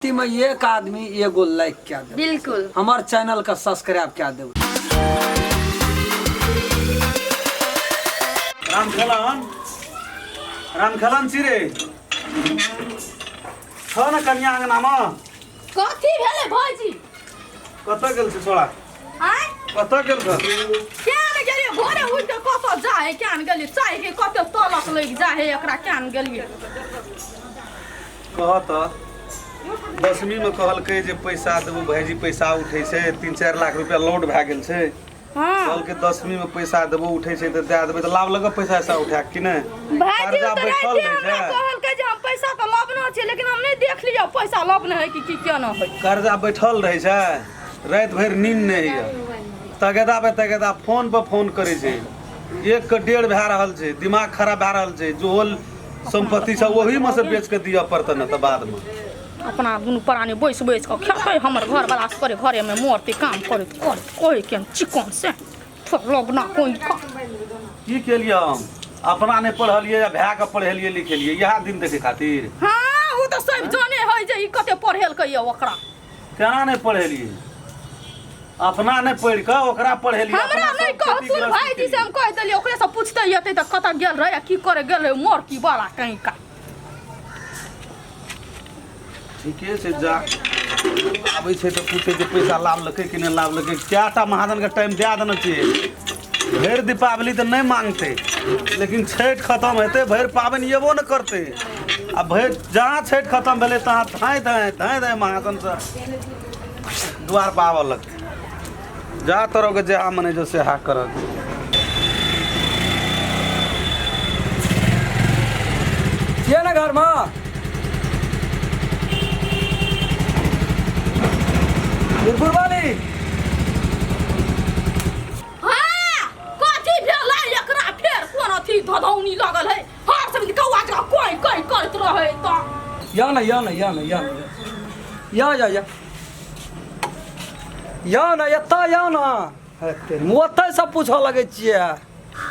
में एक आदमी एगो लाइक कए देब। बिल्कुल। हमर चैनल के सब्सक्राइब कए देब। रामखेलन, रामखेलन छी रे, छ न कनिया अंगना में। कथी भेलै भौजी? कतऽ गेल छै छोड़ा? आँय? कतऽ गेल छ? केन गेलियै भोरे उठि कऽ कतऽ जाइ है, केन गेलियै चाय के कते तलक लागि जाइ है एकरा, केन गेलियै? कह तऽ, दसमी में कहलकै जे पैसा देबो भाईजी, पैसा उठै छै, 3-4 लाख रुपया लोड भए गेल छै। कहलकै दसमी में पैसा देबो, उठै छै तऽ दए देबै, तऽ लाभ लगऽ पैसा ऐसा उठा कि नहि? भाईजी कर्जा तऽ बैठल रातिए रहै हमरा छै। कहलकै जे हम पैसा तऽ लबने छियै, लेकिन हम नहि देख लियौ पैसा लबने है कि की केना है। कर्जा बैठल रहै छै, राति भरि नींद नहि होइए, तगेदा पे तगेदा फोन पर फोन करै छै। एक के डेढ़ भए रहल छै, दिमाग खराब भए रहल छै। जो सम्पत्ति छै ओहीमे से बेच के दिअ पड़तै ने तऽ बादमे। अपना दुनू प्राणी बैस बैस कऽ खेतै, हमर घरवला से करे घरेमे मरतै काम करैत करैत, कहै के चिकन से लगना कोई का। की केलियै हम? अपना नहि पढ़लियै आ भायके पढ़ेलियै लिखेलियै इएह दिन देखै खातिर? हाँ, ओ तऽ सब जाने है जे ई कते पढ़ेलकै यऽ ओकरा। केना नहि पढ़ेलियै? अपना नहि पढ़ि कऽ ओकरा पढ़ेलियै। हमरा अपना नहि सब कहथुन खेती गृहस्थी भाईजी से हम कहि देलियै, ओकरे से पूछते एतै तऽ कतऽ गेल रहै आ की करे गेल रहै, मोर की वाला कहीं का। ठीके छै, जा आबै छै तऽ पूछै छै पैसा लाभलकै कि नहि लाभलकै। कएटा महाजनके टाइम दए देने छियै। भरि दीपावली तऽ नहि मांगतै, लेकिन छठि खतम हेतै भरि पाबनि एबो नहि करतै, आ भरि जहाँ छठि खतम भेलै तहाँ धाँइ धाँइ धाँइ धाँइ महाजनसँ दुआर पर आबऽ लगतै। जा तोरोके जहाँ मन जो सेहा करत। छियै ने घरमे? वीरपुर वाली। हाँ, कथी भेलै एकरा? फेर कोन अथी धधौनी लगल है, हर सब दिन कौआ जकाँ कोई कोई करैत रहै तऽ। या ना, या ना, या ना, या ना, या या या या ना, एतऽ या ना। हेतै ओतऽ सब पूछऽ लगै छियै।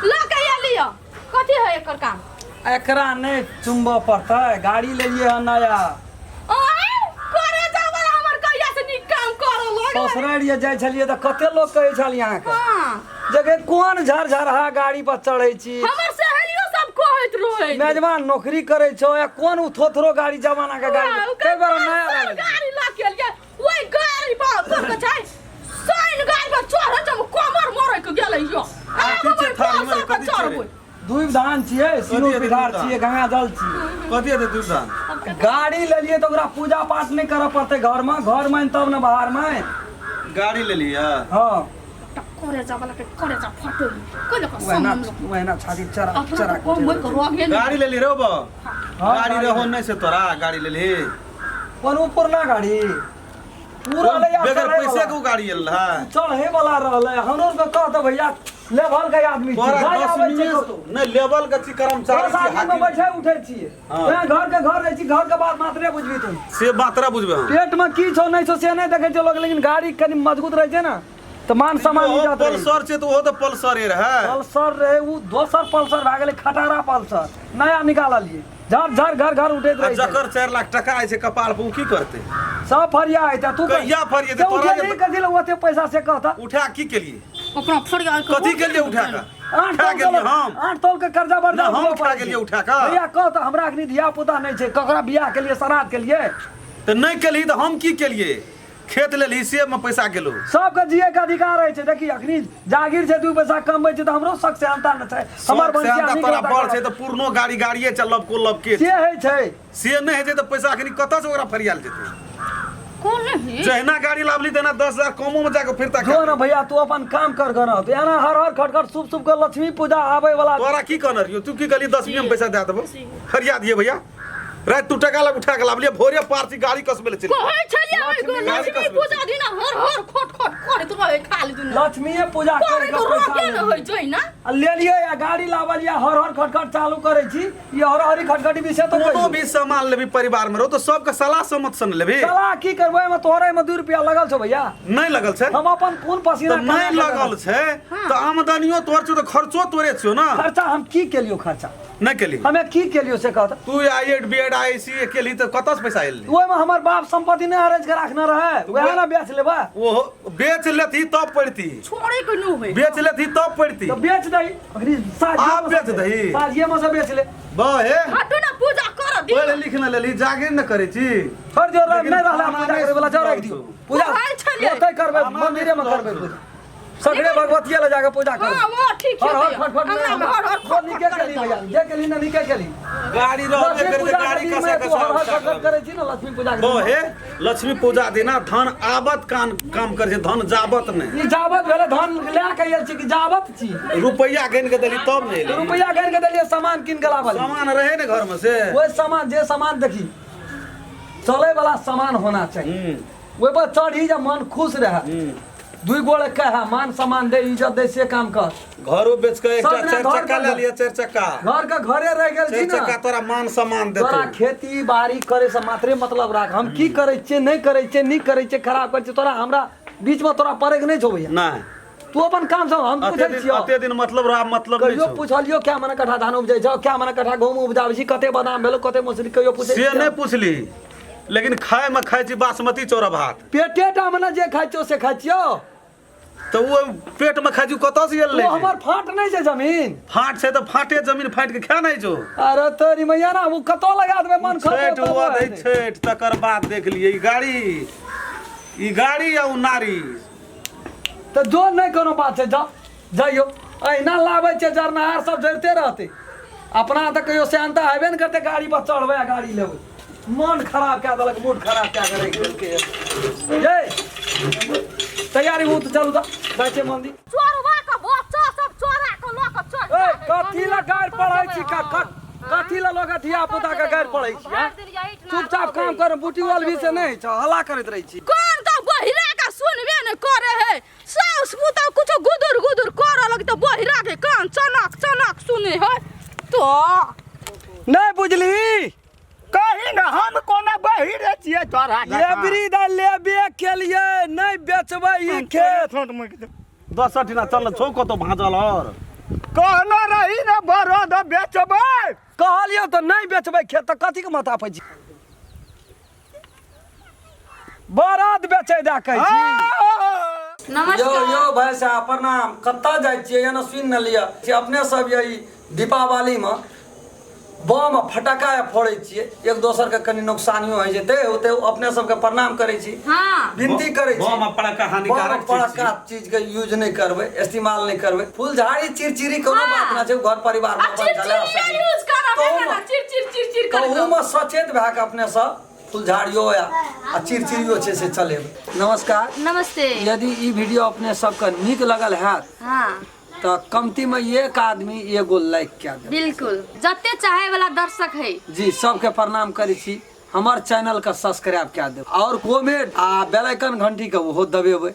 लऽ के एलियै, कथी है एकर काम? एकरा नहि चुमबऽ पड़तै, गाड़ी लेलियै हन नया। आँय, करे जावला हमर कहिया से नीक काम करऽ लगलै। ससुरारि जे जाइ छलियै तऽ कते लोक कहै छल अहाँके हाँ जे गे कोन झर झरहा गाड़ी पर चढ़ै छी। हमर सहेलियो सब कहैत रहै। मेजबान नौकरी करै छौ या कोन उ थोथरो गाड़ी, जमाना के गाड़ी। हाँ, कई बार नया ओकर लागल। गाड़ी लऽ के एलियै, ओहि गाड़ी पर कोन के छै सैन गाड़ी पर चढ़ै छै, कमर मरै के गेलै यो। कथी छै थारी में? कथी छै रे? दुइब धान छियै, सिनूर हेतै पिठार दुइब धान? छियै, गंगा जल छियै। कथी हेतै दूध धान? गाड़ी लेलियै तऽ ओकरा पूजा पाठ नहि करऽ पड़तै घरमे, घरमे तब ने बाहरमे। गाड़ी लेलियै? हँ। करे जा वाला के करे जा फटो कोई लोग वहना सामान वहना छाती चरा अपना चरा तो कम होय के रहे नहीं। गाड़ी लेली रे बा? हाँ, गाड़ी रहो नहि से तोरा गाड़ी लेली? कोन उ पुरना गाड़ी पूरा ले आ बगैर चढ़े पैसे वाला। के उ गाड़ी एल है। चढ़े वाला रहलै। हमरो के कह दे भैया, लेवल के आदमी छी। तोरा जाय दस आबै छै मिनट कतौ। नहि, लेवल के छी, कर्मचारी 10 छी, आदमी में हाकिम। बैठे उठे छियै। हाँ। तैं घर के घर रहै छी, घर के बात मात्रे बुझबी तू। से मात्रा बुझबै हम। पेट में की छौ नहि छौ से नहि देखै छै लोग, लेकिन गाड़ी कनि मजबूत रहै छै ने तऽ मान सम्मान ओहो इज्जत रहै छै। पल्सर छै तऽ ओहो तऽ पल्सरे रहै। पल्सर रहै, उ दोसर पल्सर भए गेलै, खटारा पल्सर नया निकाललियै, झर झर घर घर उठैत आ रहै छै। जकर 4 लाख टका आइ छै कपार पर, उ की करतै? सब फरिया हेतै। तू कहिया फरियेतै? से तोरा उठेलही कथी लए ओते पैसा से कहता? उठा की केलिए? अपना फरिया के कथी केलिए उठा के? 8 उठा तौल गेलियै के हम। 8 तौल के कर्जा बर्जा नहि, हम उठबऽ उठा पड़ै गेलियै छै। उठा कऽ। भैया कह तऽ, हमरा अखनी धिया पुता नहि छै, ककरा बियाह के लिए, श्राद्ध के लिए। तऽ नहि केलही तऽ हम की केलिए? खेत लेलही से मे पैसा गेलो। सबके जिए के अधिकार रहै छै। देखी, अखनी जागीर छै, 2 पैसा कमबै छै तऽ हमरो शक सेहनता ने छै। हमर शौक भैंसिया सेहनता नीक तोरा रहता बड़ छै करत। तऽ पुरनो गाड़ी गाड़िए छै, लबको लबके से होइ छै। से नहि होइ छै तऽ पैसा अखनी कतऽ से ओकरा फरियाल जेतै? कोन नहीं। जहिना गाड़ी लाबली तहिना 10,000 कमो में जाके फिरता। जो ने भैया, तू अपन काम कर गन, तू एना हर हर खटखट सुप सुप के लक्ष्मी पूजा आबै वाला। तोरा की कहने रहियो? तू की कहली? 10वीं में पैसा दए देबो, फरिया दिए भैया। राति तू टका लग उठा के लाबलिए, भोरे पारसी गाड़ी कसबे ले चलि। कहै छलियै ओहि गो गाड़ी लक्ष्मी कसबै। पूजा दिना हर हर खट खट करैत रहै खाली दुनू। लक्ष्मीए पूजा करे कर तो के पैसा रोके न लेलियै। होइ छै ना। आ लेलियै आ गाड़ी लाबल या हर हर खटखट चालू करै छी, ई हर हरी खटखटी विषय तो कोनो कहियो। भी सामान लेबी परिवार में रहो तऽ सबके सलाह सहमत से ने लेबी। सलाह की करबै एहिमे? तोहरे एहिमे 2 रुपया लगल छौ भैया? नहि लगल छै। हम अपन खून पसीना तऽ नहि कमा के लगल छै तऽ आमदनियो तोहर छौ तऽ खर्चो तोरे छौ ना। खर्चा हम की केलियो? खर्चा नहि केली? हमे की केलियो से कहत। तू I Ed B Ed bed आ एसी अकेली तऽ कतऽ से पैसा एलै? ओहिमे हमर बाप संपत्ति नहि अरेंज के राखने रहे, वएह ने बेच लेबै। ओहो बेच लेती तब पड़ती। छोड़े के नु होय। बेच लेती तब पड़ती। तऽ बेच दही अखनी साझिए आब बेच दही। साझिए में से बेच ले। बहे हटू ना, पूजा कर दियो। पढ़ लिख न लेली, जागिर न करै छी। छोड़ दियौ, लेकिन नहि रहला खाना पूजा नहि करे वाला, जाओ राखि दियौ पूजा। खाइ छलियै। ओतै करबै, खाना नहि मंदिरे में करबै सुधरतौ। पूजा, सगरे भगवतिये लग जाके पूजा करबै। हाँ, वो ठीक हर हर है। फट फट अंगना में हर हर वो नीके केली भैया, जे केली ना नीके केली। गाड़ी रहबे लक्ष्मी करै पूजा तऽ के गाड़ी दिन कसा में तू कसा हर हर उठा फट फट करै छी ना लक्ष्मी पूजा के दिन। बहे लक्ष्मी पूजा दिना धन आबत कान काम करै छै, धन जाबत नहि। ई जाबत भेलै, धन लए के आयल छी कि जाबत छी? रुपैआ गिन के देली तब ने एलै। रुपैआ गिन के देलियै, सामान कीन के लाबल। सामान रहे ने घर में से। ओहि सामान जे सामान देखी चले वाला सामान होना चाहिए, ओहि पर चढ़ी जब मन खुश रहे, दुई गोड़े कहे मान सम्मान दे, इज्जत दे, से काम कर। घरो बेच के एकटा सब ने चारि घर चक्का के लए लिअ, चारि चक्का। घर के घरे रह गेल छी चारि ना। चक्का तोरा मान सम्मान देतौ। तोरा खेती बाड़ी करे से मात्रे मतलब राख, हम की करै छियै, नहि करै छियै, नीक करै छियै, खराब करै छियै, तोरा हमरा बीच में तोरा पड़े के नहि छौ भैया। नहि। तू अपन काम सब हम अते पूछै दिन छियौ। अते दिन मतलब रह, मतलब नहि कहियो छौ। पुछलियो क्या मने कट्ठा धान उपजै छौ, क्या मने कट्ठा गहूम उपजाबै छी, कते बादाम भेलो, कते मौसरी, कहियो पूछै से छियौ? नहि पुछली, लेकिन खाय में खाय छी बासमती चाउर भात। पेटे टा में ने जे खाइ छियौ से खाइ छियौ। तऽ ओ पेट में खाइ छी कतऽ से एलै? ओ हमर फाट नहि छै जमीन। फाट छै तऽ फाटे जमीन फाटि के खा नहि छौ। अरे तोरी मैया ना, ओ कतौ लगा देबै मन खतौ छठि तब हुआ दै हेतै। छठि तकर बाद देख लियै ई गाड़ी, ई गाड़ी आ ओ नारी। तऽ जो नहि कोनो बात छै, जाओ जाइयो। अहिना लाबै छै जरनहार सब जरिते रहतै, अपना तऽ कहियो सेहनता हेबे ने करतै। गाड़ी पर चढ़बै आ गाड़ी लेबै, मन खराब कए देलक, मूड खराब कए के राखि देलकै। ये तैयारी हो तऽ चलू तऽ जाइ छै मंदिर। चोरवा के बच्चा सब चोरा के लऽ के चल ए जाइ है। कथी लए गारि पढ़ै छी? कथी लए लोक धिया पुता के गारि पढ़ै छी? भरि दिन एहिठिना चुपचाप काम कर, बूटी वाल भी से नहि छौ, हल्ला करैत रहै छी। कोन तऽ बहिरा के सुनबे ने करे है, साउस पुतहु कुछो गुदुर गुदुर करऽ लगे तऽ बहिरा के कान चनक चनक सुने है तो। नहि बुझली? कही ने हम कोना बहिरे छियै तोरा जकाँ। लेबरी दा लेबे केलियै, नहि बेचबै ई खेत। छोट मुकि दे। 10 ठिना चल छौ कतौ भाँजल और। कहने रही ने बरद बेचबै। कहलियौ तऽ नहि बेचबै खेत, तऽ कथीके माथा पै छी? बरद बेचै दए कहै छी। नमस्कार। यौ यौ भाइ साहब प्रणाम। कतऽ जाइ छियै? एना सुनि ने लिअ जे अपने सब यही दीपावलीमे बम आ फटाका फोड़ै छियै, एक दोसरके कनि नुकसानियो होइ छै, ते होते अपने सबके प्रणाम करै छी, हाँ। विनती करै छी, बम आ पटाखा हानिकारक बम आ पटाखा चीज के यूज नहि करबै, इस्तेमाल नहि करबै। फुलझाड़ी चिड़चिड़ी कोनो हाँ। बात ना छै, घर परिवार में आ अपन चला चिड़चिड़िया सकै। यूज करब तहूमे ना, चिड़चिड़ चिड़चिड़ करब। तहूमे सचेत भए कऽ अपने सब फुलझाड़ियो आ चिड़चिड़ियो छै से चलेबै। नमस्कार। नमस्ते। यदि ई वीडियो अपने सबके नीक लगल हैत हाँ। तऽ कमती में एक आदमी एगो लाइक कए देब। बिल्कुल, जते चाहे वाला दर्शक है जी सबके प्रणाम करै छी, हमर चैनल के सब्सक्राइब कए देब और कमेंट आ बेल आइकन घंटी के ओहो दबेबै।